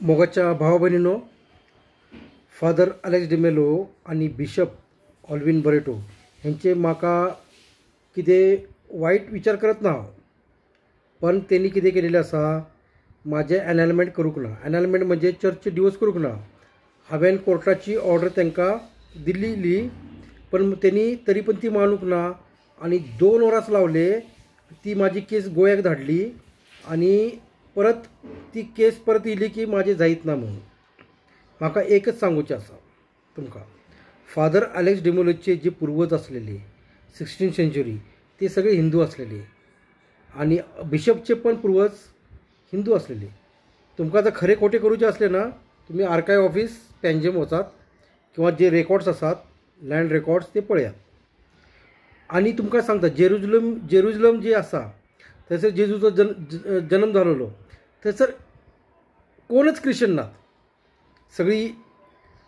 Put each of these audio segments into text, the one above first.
मोगाच्या भावा भयणींनो, father Alex D'Mello आनी बिशप ऑल्विन बरेटो हेंचे म्हाका कितें वायट विचार करत ना हांव, पण तेणी कितें केलेलें आसा, म्हाजें एनलमेंट करूंक ना. एनलमेंट म्हणजे चर्च डिवोर्स करूंक ना. हांवें कोर्टाची ऑर्डर तांकां दिल्ली, पण तेणी तरी पण ती मानूंक ना आनी 2 वरांच लावले. ती म्हाजी केस गोव्याक धाडली आनी परत ती केस परत येयली की म्हाजें जायत ना म्हणून. म्हाका एकच सांगुचें आसा तुमकां, फादर अलेक्स डिमेलोचे जे पुर्वज आसलेले 16th century, ते सगळे हिंदू आसलेले आनी बिशपचे पण पुर्वज हिंदू आसलेले. तुमकां जर खरें खोटें करूचें आसलें ना, तुमी आर्कायव ऑफीस पेंजेम वचात किंवा जे रेकॉर्ड्स आसात लँड रेकॉर्ड्स ते पळयात. आनी तुमकां सांगता, जेरुजलम जे आसा थंयसर जेजूचो जन्म जालेलो, थंयसर कोणच क्रिश्चन नात, सगळीं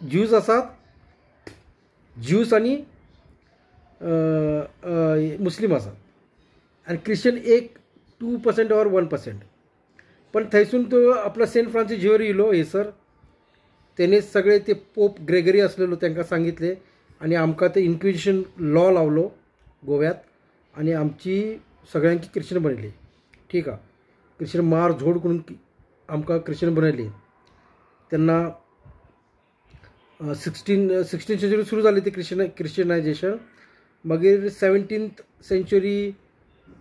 ज्यूज आसात, ज्यूज आनी मुस्लीम आसात आनी क्रिश्चन एक 2% ऑर 1%. पण थंयसून तो आपलो सेंट फ्रांसीस झेवियर येयलो हेसर, तेणे सगळे ते पोप ग्रेगरी आसलेलो तांकां सांगितले आनी आमकां ते इन्क्विजिशन लॉ लावलो गोव्यात आनी आमची सगळ्यांकी क्रिश्चन बनयली. ठीक आहा, क्रिश्चन मार झोड करून आमकां क्रिश्चन बनयली. तेन्ना 16th century सुरू जाली ती क्रिश्चनायजेशन. मागीर 17th century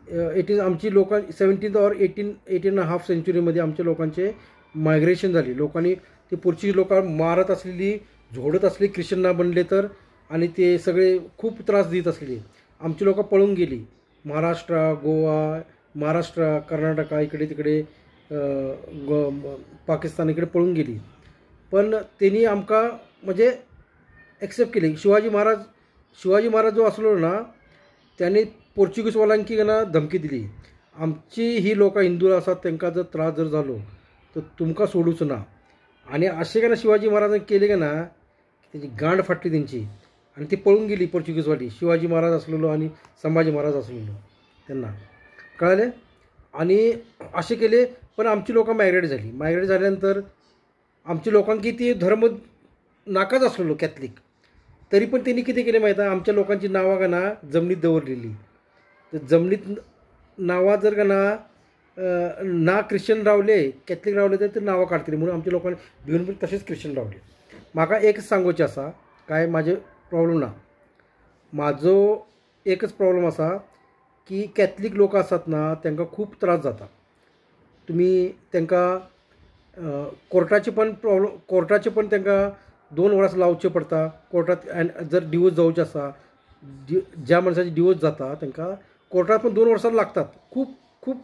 18 आमची लोकां 17th or 18.5 सेंचुरीमध्ये आमच्या लोकांचे मायग्रेशन झाली. लोकांनी ते पोर्चुगीज लोकां मारत आसलेली, झोडत आसली क्रिश्चन ना बनले तर, आनी ते सगळे खूब त्रास दीत आसलेली. आमची लोकां पळून गेली महाराष्ट्र, गोवा, महाराष्ट्र, कर्नाटका, इकडे तिकडे पाकिस्तान इकडे पळून गेली. पण त्यांनी आमकां म्हणजे एक्सेप्ट केली. शिवाजी महाराज जो आसलो ना, त्याने पोर्चुगीजवाल्यांकी ना धमकी दिली, आमची ही लोकां हिंदू आसात तांकां जर त्रास जर जालो तर तुमकां सोडूच ना. आनी अशें केन्ना शिवाजी महाराजान केलें काय ना, तेजी गांड फाटली तेंची आनी ती पळून गेली पोर्चुगीजवाली. शिवाजी महाराज आसलेलो आनी संभाजी महाराज आसलेलो तेन्ना, कळ्ळें. आनी अशें केले, पण आमची लोकां मायग्रेट झाली. मायग्रेट झाल्यानंतर आमच्या लोकांकी ती धर्म नाकाच आसलेलो कॅथलीक, तरी पण त्यांनी कितें केलें माहीत आहा, आमच्या लोकांची नांवां का ना जमनीत दवरलेली. तर जमनीत नांवां जर का ना ना क्रिश्चन रावले, कॅथलीक रावले तर ते नांवां काडटली म्हणून आमच्या लोकांनी भिवन पण तशेंच क्रिश्चन रावले. म्हाका एक सांगोचें आसा, काय म्हाजें प्रॉब्लम ना, म्हाजो एकच प्रॉब्लम आसा की कॅथलीक लोक आसात ना तांकां खूब त्रास जाता. तुमी तांकां कोर्टाचे पण प्रॉब्लम, कोर्टाचे पण तांकां 2 वरां लावचें पडटा कोर्टात. जर डिवोर्स जावचें आसा, ज्या मनशाची डिवोर्स जाता तांकां कोर्टात पण 2 वर्सां लागतात. खूब खूब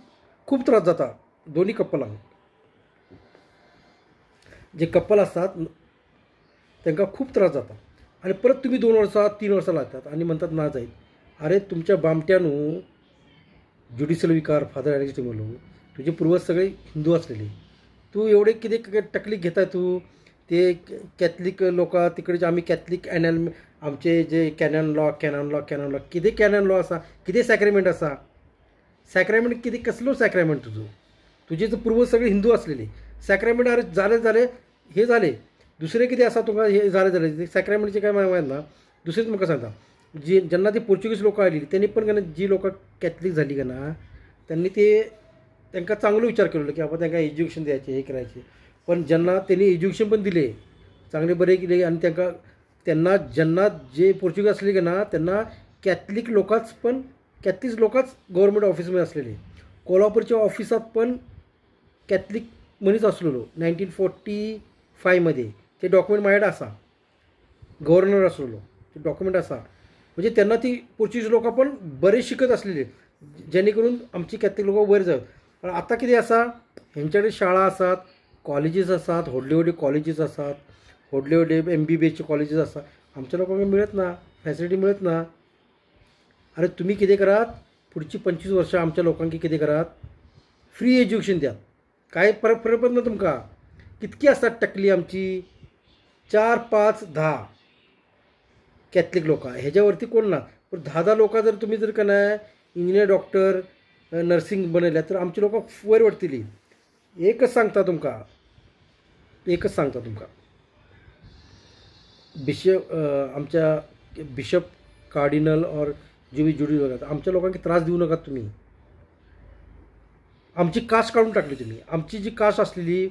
खूब त्रास जाता दोन्ही कपलांक. जे कपल आसतात तांकां खूब त्रास जाता आनी परत तुमी 2 वर्सां 3 वर्सां लागतात आनी म्हणटात ना जायत. अरे तुमच्या बामट्यानू ज्युडिशियल विकार फादर अलेक्स डिमेलो, तुजे पुर्वज सगळे हिंदू आसलेले, तूं एवढे कितें तकलीफ घेता तूं? ते कॅथलीक लोकां तिकडचे आमी कॅथलीक एनल आमचे जे कॅनन लॉ कितें कॅनन लॉ आसा, कितें सॅक्रेमेंट आसा, सॅक्रेमेंट कितें, कसलो सॅक्रेमेंट तुजो? तुजे तर पुर्वज सगळे हिंदू आसलेले. सॅक्रेमेंट अरे जाले जाले हे जाले, दुसरें कितें आसा तुका हे जालें जालें सॅक्रेमेंटचें काय म्हाका मायत ना. दुसरें तुमकां सांगता, जी जेन्ना ती पोर्चुगीज लोकां आयली तेणी पण केन्ना जी लोकां कॅथलीक झाली का ना, त्यांनी ते तांकां चांगलो विचार केलेलो की आपण तांकां एज्युकेशन द्यायचे, हे करायचे. पण ज्यांना त्यांनी एज्युकेशन पण दिले चांगले बरे केले आणि तांकां त्यांना ज्यांना जे पोर्चुगीज असले का ना, त्यांना कॅथलीक लोकांच पण कॅथलीक लोकांच गव्हर्मेंट ऑफिसमध्ये असलेले. कोल्हापूरच्या ऑफिसात पण कॅथलीक मनीस आसलेलो 1945 मध्ये, ते डॉक्युमेंट माझ्याकडे आसा, गव्हर्नर आसलेलो ते डॉक्युमेंट आसा. म्हणजे त्यांना ती पोर्चुगीज लोकां पण बरे शिकत आसलेले, जेणे करून आमची कॅथलीक लोकां वयर जावं. पण आतां कितें आसा, हेंच्याकडे शाळा आसात, कॉलेजीस आसात, व्हडल्यो व्हडल्यो कॉलेजीस आसात, व्हडल्यो व्हडल्यो MBBS colleges आसात. आमच्या लोकांक मिळत ना, फॅसिलिटी मिळत ना. अरे तुमी कितें करात, पुढची 25 वर्सां आमच्या लोकांक कितें करात, फ्री एज्युकेशन दियात. काय फरक फरक पडना तुमकां. कितकी आसतात टकली आमची, 4, 5, 10 कॅथलीक लोकां, हेज्या वरती कोण ना. पण 10-10 लोकां जर तुमी जर का नाय इंजिनियर, डॉक्टर, नर्सिंग बनयल्या तर आमची लोकां वयर वतली. एकच सांगता तुमकां, एकच सांगता तुमकां, बिशप आमच्या बिशप कार्डिनल ऑर जुवी जुडी आमच्या लोकांक त्रास दिवं नाकात तुमी. आमची कास्ट काडून टाकली तुमी. आमची जी कास्ट आसलेली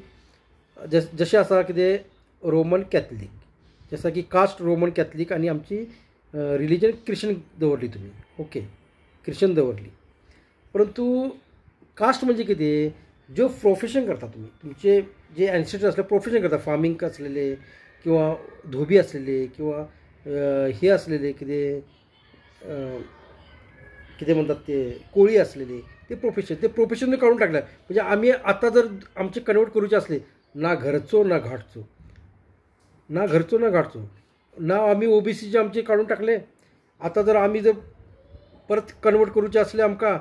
जशें आसा कितें रोमन कॅथलीक, जसं की कास्ट रोमन कॅथलीक आनी आमची रिलीजन क्रिश्चन दवरली तुमी. ओके, क्रिश्चन दवरली, परंतु कास्ट म्हणजे कितें, ज्यो प्रोफेशन करता तुमी, तुमचे जे एन्सेस्टर असले प्रोफेशन करता, फार्मींग आसलेले किंवा धोबी आसलेले किंवा हे आसलेले कितें कितें म्हणटात ते कोळी आसलेले, ते प्रोफेशन, ते प्रोफेशन काडून टाकले. म्हणजे आमी आतां जर आमचे कन्वर्ट करूचे आसले, ना घरचो ना घाटचो, ना घरचो ना घाटचो, ना आमी ओबीसीचे आमचे काडून टाकले. आतां जर आमी जर परत कन्वर्ट करूचे आसले आमकां,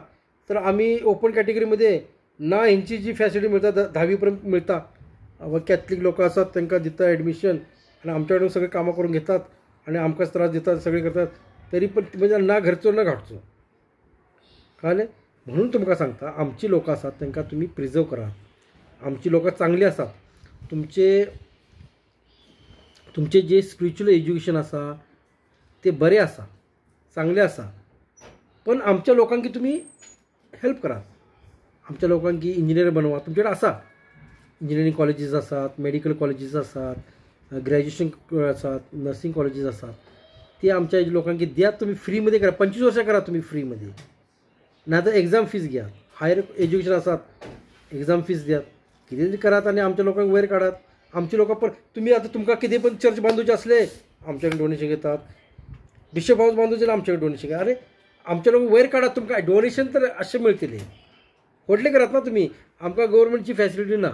तर आमी ओपन कॅटेगरीमध्ये ना हेंची जी फॅसिलिटी मिळता 10वी पर्यंत मिळता. कॅथलीक लोक आसात तांकां दिता एडमिशन आनी आमच्या कडून सगळीं कामां करून घेतात आनी आमकांच त्रास दितात, सगळें करतात, तरी पण म्हणजे ना घरचो ना घाटचो. कळ्ळें? म्हणून तुमकां सांगता, आमची लोकां आसात तांकां तुमी प्रिजर्व करात. आमची लोकां चांगली आसात. तुमचे तुमचे जे स्पिरिच्युअल एज्युकेशन आसा ते बरें आसा, चांगलें आसा, पण आमच्या लोकांक तुमी हेल्प करात. आमच्या लोकांक इंजिनियर बनवा. तुमचे कडेन आसा इंजिनियरींग कॉलेजीस आसात, मेडिकल कॉलेजीस आसात, ग्रॅज्युएशन आसात, नर्सिंग कॉलेजीस आसात, ते आमच्या लोकांक दियात तुमी फ्रीमध्ये करा. 25 वर्सां करा तुमी फ्रीमध्ये, ना तर एग्जाम फीज घेयात. हायर एज्युकेशन आसात, एग्जाम फीज दियात, कितें तरी करात आनी आमच्या लोकांक वयर काडात. आमचे लोक पण तुमी आतां तुमकां कितें पण चर्च बांदूचे आसले आमच्या कडेन डोनेशन घेतात, बिशप हावस बांदूचे जाल्यार आमचे कडेन डोनेशन घेतात. अरे आमच्या लोक वयर काडात, तुमकां डोनेशन तर अशें मेळटलें, व्हडलें करात ना तुमी. आमकां गव्हर्मेंटची फॅसिलिटी ना,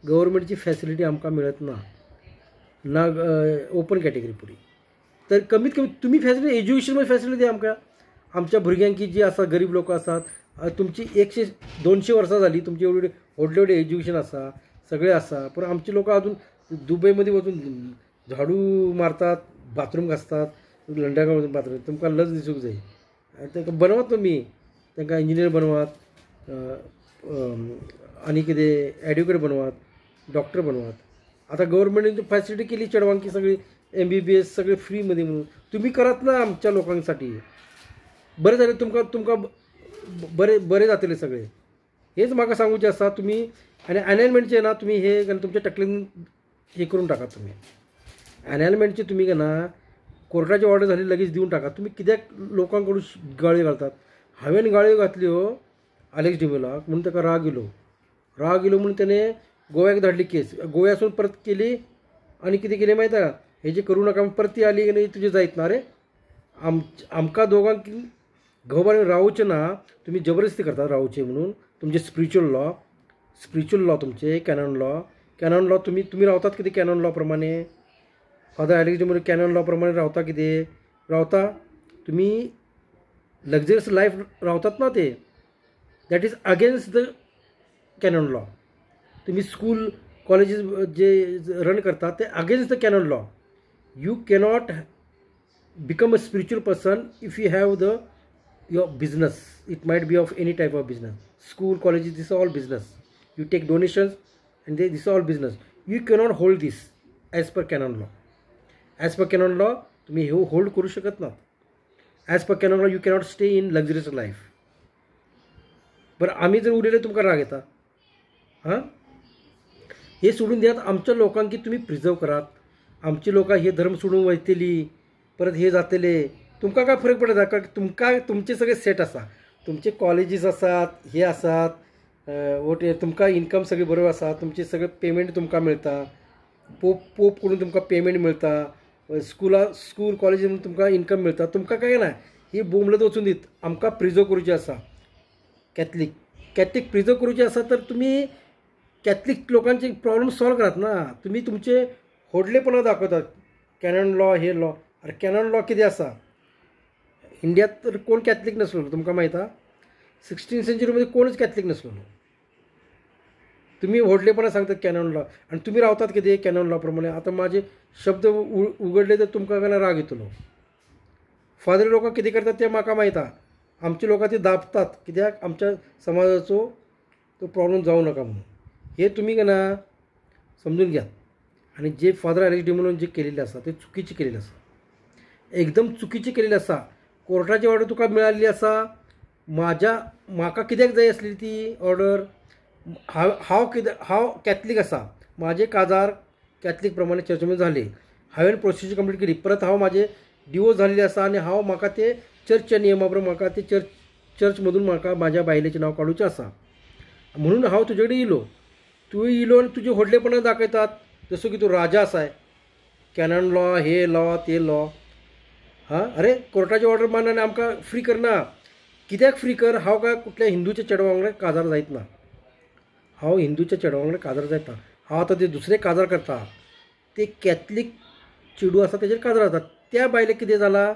गव्हर्मेंटची फॅसिलिटी आमकां मेळत ना, ना ओपन कॅटेगरी पुरी. तर कमीत कमी तुमी फॅसिलिटी एज्युकेशन फॅसिलिटी द्या आमकां. आमच्या भुरग्यांक जी आसा गरीब लोक आसात, तुमची 100-200 वर्सां जाली, तुमची एवढी व्हडलें व्हडलें एज्युकेशन आसा, सगळें आसा, पूण आमचे लोक अजून दुबयमध्ये वचून झाडू मारतात, बाथरूम घासतात, लंडनाक वचून बाथरूम. तुमकां लज दिसूंक जाय. तांकां बनवात तुमी, तांकां इंजिनियर बनवात, आनी कितें एडवोकेट बनवात, डॉक्टर बनवात. आतां गव्हर्मेंटान फॅसिलिटी केली चेडवांकी सगळी MBBS सगळे फ्रीमध्ये म्हणून, तुमी करात ना आमच्या लोकांसाठी. बरें जालें तुमकां, तुमकां बरें बरें जातलें सगळें. हेच म्हाका सांगूचें आसा. तुमी आनी एनएलमेंटचें ना तुमी हे तुमच्या तकलेन हे करून टाकात. तुमी एनएलमेंटचे तुमी ना कोर्टाची ऑर्डर झाली लगेच दिवन टाका. तुमी कित्याक लोकांकडून गाळयो घालतात? हांवें गाळयो घातल्यो आलेक्स डिमेलोक म्हणून ताका राग येयलो, राग येयलो म्हणून तेणें गोव्याक धाडली केस. गोव्यासून परत केली आनी कितें केलें मागीर आहा, हेजें करूं नाका परत ती आली आनी तुजें जायत ना. रे आमकां दोगांक घोव रावचें ना, तुमी जबरदस्ती करतात रावचें म्हणून. तुमचें स्पिरिच्युअल लॉ, स्पिरिच्युअल लॉ तुमचें कॅनन लॉ, कॅनन लॉ तुमी तुमी रावतात कितें कॅनन लॉ प्रमाणे? Father Alex D'Mello cannon law प्रमाणे रावता कितें रावता? तुमी लक्झरियस लायफ रावतात ना ते, that is against the canon law. तुमी स्कूल कॉलेजीस जे रन करतात ते against the canon law. You cannot become a spiritual person if you have the your business. It might be of any type of business, school, colleges, this all business. You take donations and they, this all business. You cannot hold this as per canon law. As per canon law तुम्ही हे hold करू शकत ना. As per canon law you cannot stay in luxurious life. बरं आमी जर उलयले तुमकां राग येता. हां, हे सोडून दियात. आमच्या लोकांक तुमी प्रिजर्व करात. आमची लोकां हे धर्म सोडून वयतली, परत हे जातले, तुमकां काय फरक पडना. कारण तुमकां तुमचे सगळे सेट आसा, तुमचे कॉलेजीस आसात, हे आसात, वोट तुमकां इनकम सगळें बरोबर आसा, तुमचे सगळे पेमेंट तुमकां मेळटा, पोप कडून तुमकां पेमेंट मेळटा, स्कुला स्कूल कॉलेजीन तुमकां इनकम मेळटा. तुमकां काय ना ही बोंबलत वचून दीत. आमकां प्रिजर्व करूची आसा कॅथलीक, कॅथलीक प्रिजर्व करूची आसा तर तुमी कॅथलीक लोकांचे प्रॉब्लम सॉल्व करात ना. तुमी तुमचे व्हडलेपणां दाखयतात, कॅनन लॉ हे लॉ. अरे कॅनन लॉ कितें आसा? इंडियात तर कोण कॅथलीक नासलेलो तुमकां माहीत आहा. 16th सेंचुरीमध्ये कोणच कॅथलीक नासलेलो. तुमी व्हडलेपणां सांगतात कॅनन लॉ आनी तुमी रावतात कितें कॅनन लॉ प्रमाणे. आतां म्हाजे शब्द उगडले तर तुमकां जाल्यार राग येतलो. फादर लोकां कितें करतात तें म्हाका माहीत आहा. आमचे लोकां ते दाबतात कित्याक आमच्या समाजाचो तो प्रॉब्लम जावं नाका म्हणून. हे तुमी ना समजून घेयात. आनी जे फादर एलेक्स डिमेलोन जे केलेलें आसा ते चुकीचें केलेलें आसा, एकदम चुकीचें केलेलें आसा. कोर्टाची ऑर्डर तुका मेळिल्ली आसा, म्हाज्या म्हाका कित्याक जाय आसली ती ऑर्डर? हांव कितें, हांव कॅथलीक आसा, म्हाजें काजार कॅथलीक प्रमाणे चर्चीमध्ये जालें, हांवें प्रोसिजर कंप्लीट केली, परत हांव म्हाजें डिवोर्स जाल्लें आसा आनी हांव म्हाका ते चर्चच्या नियमा प्रमाण म्हाका ते चर्चमधून म्हाका म्हाज्या बायलेचें नांव काडुचें आसा, म्हणून हांव तुजे कडेन येयलो. तूं येयलो आनी तुजें व्हडलेपणां दाखयतात जसो की तूं राजा आसाय, कॅनन लॉ, हे लॉ, ते लॉ. हां, अरे कोर्टाची ऑर्डर मान आनी आमकां फ्री करना. कित्याक फ्री कर? हांव काय कुठल्या हिंदूच्या चेडवा वांगडा काजार जायत ना, हांव हिंदूच्या चेडवा वांगडा काजार जायत ना. हांव आतां ते दुसरे काजार करता, ते कॅथलीक चेडूं आसा तेजेर काजार जाता. त्या बायलेक कितें जालां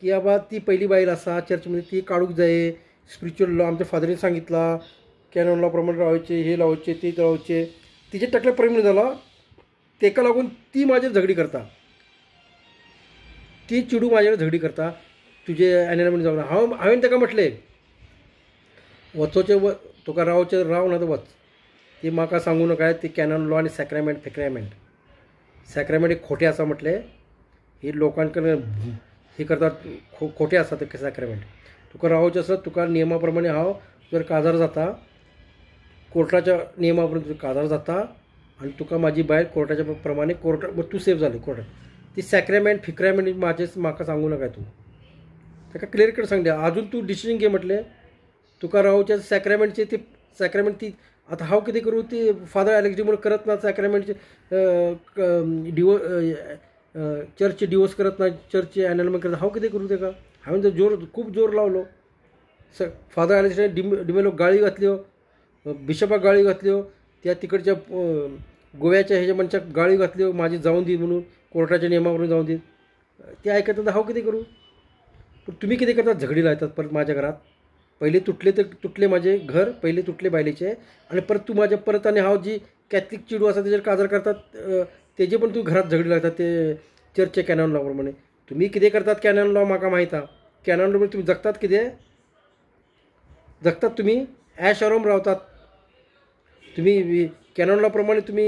की बाबा ती पयली बायल आसा चर्चमध्ये, ती काडूंक जाय, स्पिरिच्युअल लॉ आमच्या फादरीन सांगितलां, कॅनन लॉ प्रमाणे रावचे, हे लावचे, ते लावचे. तिचे तकले परिणाम जाला, तेका लागून ती म्हाजेर झगडी करता, ती चेडूं म्हाजेर झगडी करता, तुजें एनलमेंट जावना. हांवें ताका म्हटलें वचोचें तुका रावचें राव, ना तर वच. ती म्हाका सांगू नाका ती कॅनन लॉ आनी सॅक्रामेंट फेक्रामेंट, सॅक्रामेंट एक खोटें आसा म्हटलें, ही लोकांकडे हे करतात, खोटें आसा ते सॅक्रामेंट. तुका रावचें आसा तुका नियमा प्रमाणे हांव जर काजार जाता, कोर्टाच्या नियमा प्रमाणे तुजो काजार जाता आनी तुका म्हाजी बायल कोर्टाच्या प्रमाणे कोर्टा तूं सेफ जालें कोर्टात. ती सॅक्रामेंट फिक्रामेंट म्हाजें म्हाका सांगू नाका तूं. ताका क्लियर कट सांगलें, आजून तूं डिसिजन घे म्हटलें, तुका रावचें सॅक्रामेंटचे ती सॅक्रामेंट ती आतां हांव कितें करूं, ती फादर एलेक्स डिमेलो करत ना सॅक्रामेंटचे, डिवो चर्च डिवोर्स करत ना, चर्च एनलमेंट करत, हांव कितें करूं ताका? हांवें जर जोर खूब जोर लावलो, फादर एलेक्स डिमेलो गाळी घातल्यो, बिशपाक गाळी घातल्यो, त्या तिकडच्या गोव्याच्या हेज्या मनशाक गाळी घातल्यो, म्हाजी जावन दी म्हणून, कोर्टाच्या नियमा वरून जावन दी. ते आयकता हांव कितें करूं? पूण तुमी कितें करतात, झगडी लायतात परत म्हाज्या घरात. पयलीं तुटले तर तुटले म्हाजें घर, पयलीं तुटले बायलेचें, आनी परत तूं म्हाजें परत, आनी हांव जी कॅथलीक चेडूं आसा तेजेर काजार करतात तेजे पण तूं घरात झगडी लायतात ते चर्चचे कॅनन लॉ प्रमाणे. तुमी कितें करतात कॅनन लॉ म्हाका माहीत आहा. कॅनन लॉ तुमी जगतात, कितें जगतात तुमी? ऐश आराम रावतात तुमी. कॅनन लॉ प्रमाणे तुमी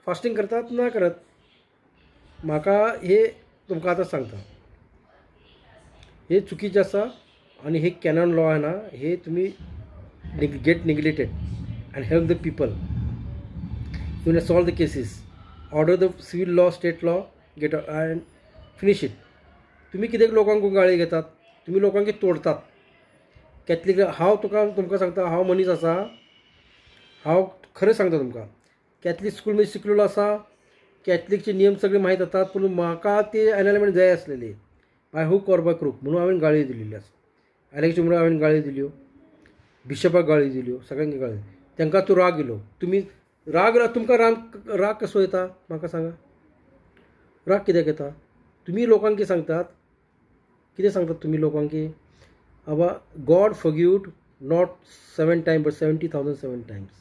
फास्टींग करतात ना करत? म्हाका हे तुमकां आतां सांगता, हे चुकीचें आसा आनी हे कॅनन लॉ आहे ना, हे तुमी get neglected and help the people, you know solve the cases, order the civil law, state law, get and finish it. तुमी कित्याक लोकांक गाळी घेतात, तुमी लोकांक तोडतात कॅथलीक. हांव तुका तुमकां सांगता, हांव मनीस आसा, हांव खरें सांगता तुमकां, कॅथलीक स्कूलमध्ये शिकलेलो आसा, कॅथलीकचे नियम सगळे माहीत आसात, पूण म्हाका ते एनलमेंट जाय आसलेली by hook or by crook, म्हणून हांवें गाळी दिलेली आसा. एलेक्स डिमेलोक हांवें गाळी दिल्यो, बिशपाक गाळी दिल्यो, सगळ्यांक गाळी. तांकां तो राग येयलो. तुमी राग, तुमकां राग कसो येता म्हाका सांगा? राग कित्याक येता? तुमी लोकांक कितें सांगतात, कितें सांगतात तुमी लोकांक? बाबा God forgive not 7 times but 70,007 times.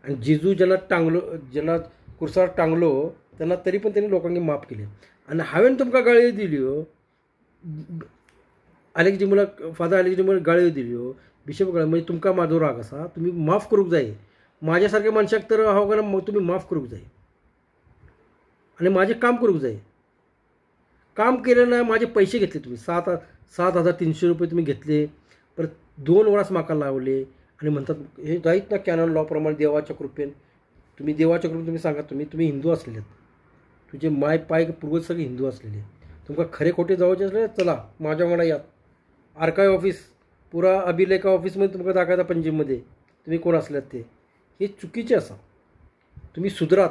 आनी जेजू जेन्ना टांगलो, जेन्ना कुर्सार टांगलो तेन्ना तरी पण तेणी लोकांक माफ केले. आनी हांवें तुमकां गाळयो दिल्यो, एलेक्स डिमेलोक, फादर एलेक्स डिमेलोक गाळयो दिल्यो, बिशप गाळयो, म्हणजे तुमकां म्हाजो राग आसा, तुमी माफ करूंक जाय. म्हाज्या सारक्या मनशाक तर हांव काय तुमी माफ करूंक जाय आनी म्हाजें काम करूंक जाय. काम केलें ना, म्हाजे पयशे घेतले तुमी, 7,300 रुपये तुमी घेतले, परत 2 वरां म्हाका लावले आनी म्हणतात हे जायत ना कॅनन लॉ प्रमाणे देवाच्या कृपेन. तुमी देवाच्या कृपेन तुमी सांगात, तुमी हिंदू आसलेले, तुजे माय पाय पुर्वज सगळे हिंदू आसलेले, तुमकां खरें खोटें जावचें आसलें चला म्हाज्या वांगडा यात, आर्काय ऑफिस पुरा अभिलेखा ऑफिसमध्ये तुमकां दाखयता पणजीमध्ये तुमी कोण आसल्यात ते. हे चुकीचें आसा. तुमी सुदरात,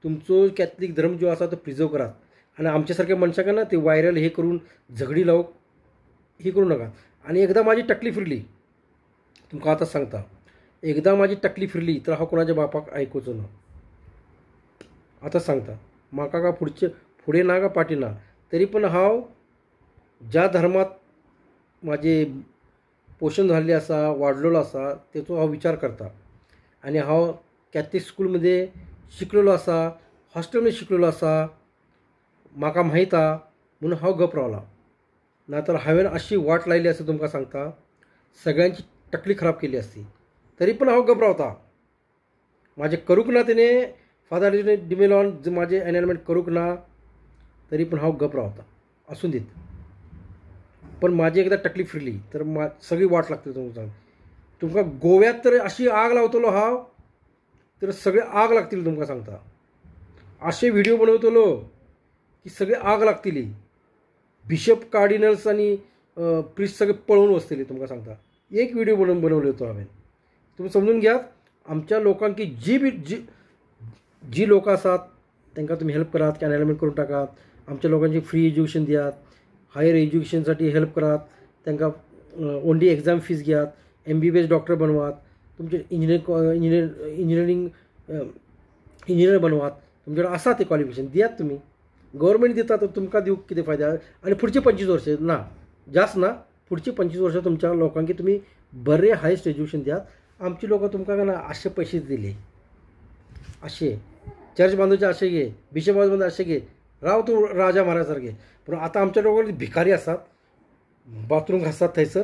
तुमचो कॅथलीक धर्म जो आसा तो प्रिजर्व करात आनी आमच्या सारक्या मनशाक ना ते व्हायरल हे करून झगडी लावूंक हे करूं नाका. आनी एकदां म्हाजी तकली फिरली, तुमकां आतां सांगता, एकदां म्हाजी तकली फिरली तर हांव कोणाच्या बापाक आयकुचो ना. आतां सांगता, म्हाका काय फुडचें फुडें ना काय फाटीं ना, तरी पण हांव ज्या धर्मांत म्हाजें पोशण जाल्लें आसा, वाडलेलो आसा, तेचो हांव विचार करता. आनी हांव कॅथलीक स्कूलमध्ये शिकलेलो आसा, हॉस्टेलमध्ये शिकलेलो आसा, म्हाका माहीत आहा म्हणून हांव गप रावला. ना तर हांवें अशी वाट लायली आसा तुमकां सांगता, सगळ्यांची तकली खराब केली आसती, तरी पण हांव गप रावता. म्हाजें करूंक ना तेणें, फादर अलेक्स डिमेलॉन म्हाजें एनलमेंट करूंक ना तरी पण हांव गप रावता, आसूं दीत. पण माझी एकदा तकली फिरली तर सगळी वाट लागतली तुमकां. तुमकां गोव्यात तर अशी आग लावतलो हांव तर सगळे आग लागतली तुमकां सांगता. अशे व्हिडिओ बनवतलो की सगळे आग लागतली. बिशप कार्डिनल्स आनी प्रिस्ट सगळे पळून वचतली तुमकां सांगता. एक व्हिडिओ बनवले होतो हांवें. तुमी समजून घेयात आमच्या लोकांक की जी बी जी जी लोकां आसात तांकां तुमी हेल्प करात, एनलमेंट करून टाकात. आमच्या लोकांची फ्री एज्युकेशन दियात, हायर एज्युकेशनसाठी हेल्प करात, तांकां ओनली एग्जाम फीज घेयात, MBBS doctor बनवात, तुमचे इंजिनियरिंग इंजिनियर बनवात. तुमच्याकडे आसा ते क्वॉलिफिकेशन दियात तुमी. गव्हर्मेंट दिता तर तुमकां दिवंक कितें फायदे. आनी पुढची 25 वर्सां ना जास्त ना, पुढची 25 वर्सां तुमच्या लोकांक तुमी बरे हायस्ट एज्युकेशन दियात. आमची लोकां तुमकां ना अशे पयशे दिले, अशे चर्च बांदूचे अशे घे, बिशप बांदूचे अशे घे, राव तूं राजा महाराज सारके. पूण आतां आमच्या लोक भिकारी आसात, बाथरूम घासतात थंयसर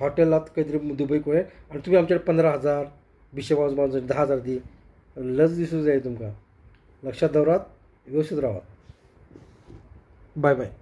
हॉटेलात खंय तरी दुबय खंय, आनी तुमी आमच्या 15,000 बिशप हावस बांदून 10,000 दी. लज दिसूंक जाय तुमकां. लक्षात दवरात, व्यवस्थित रावात. Bye bye.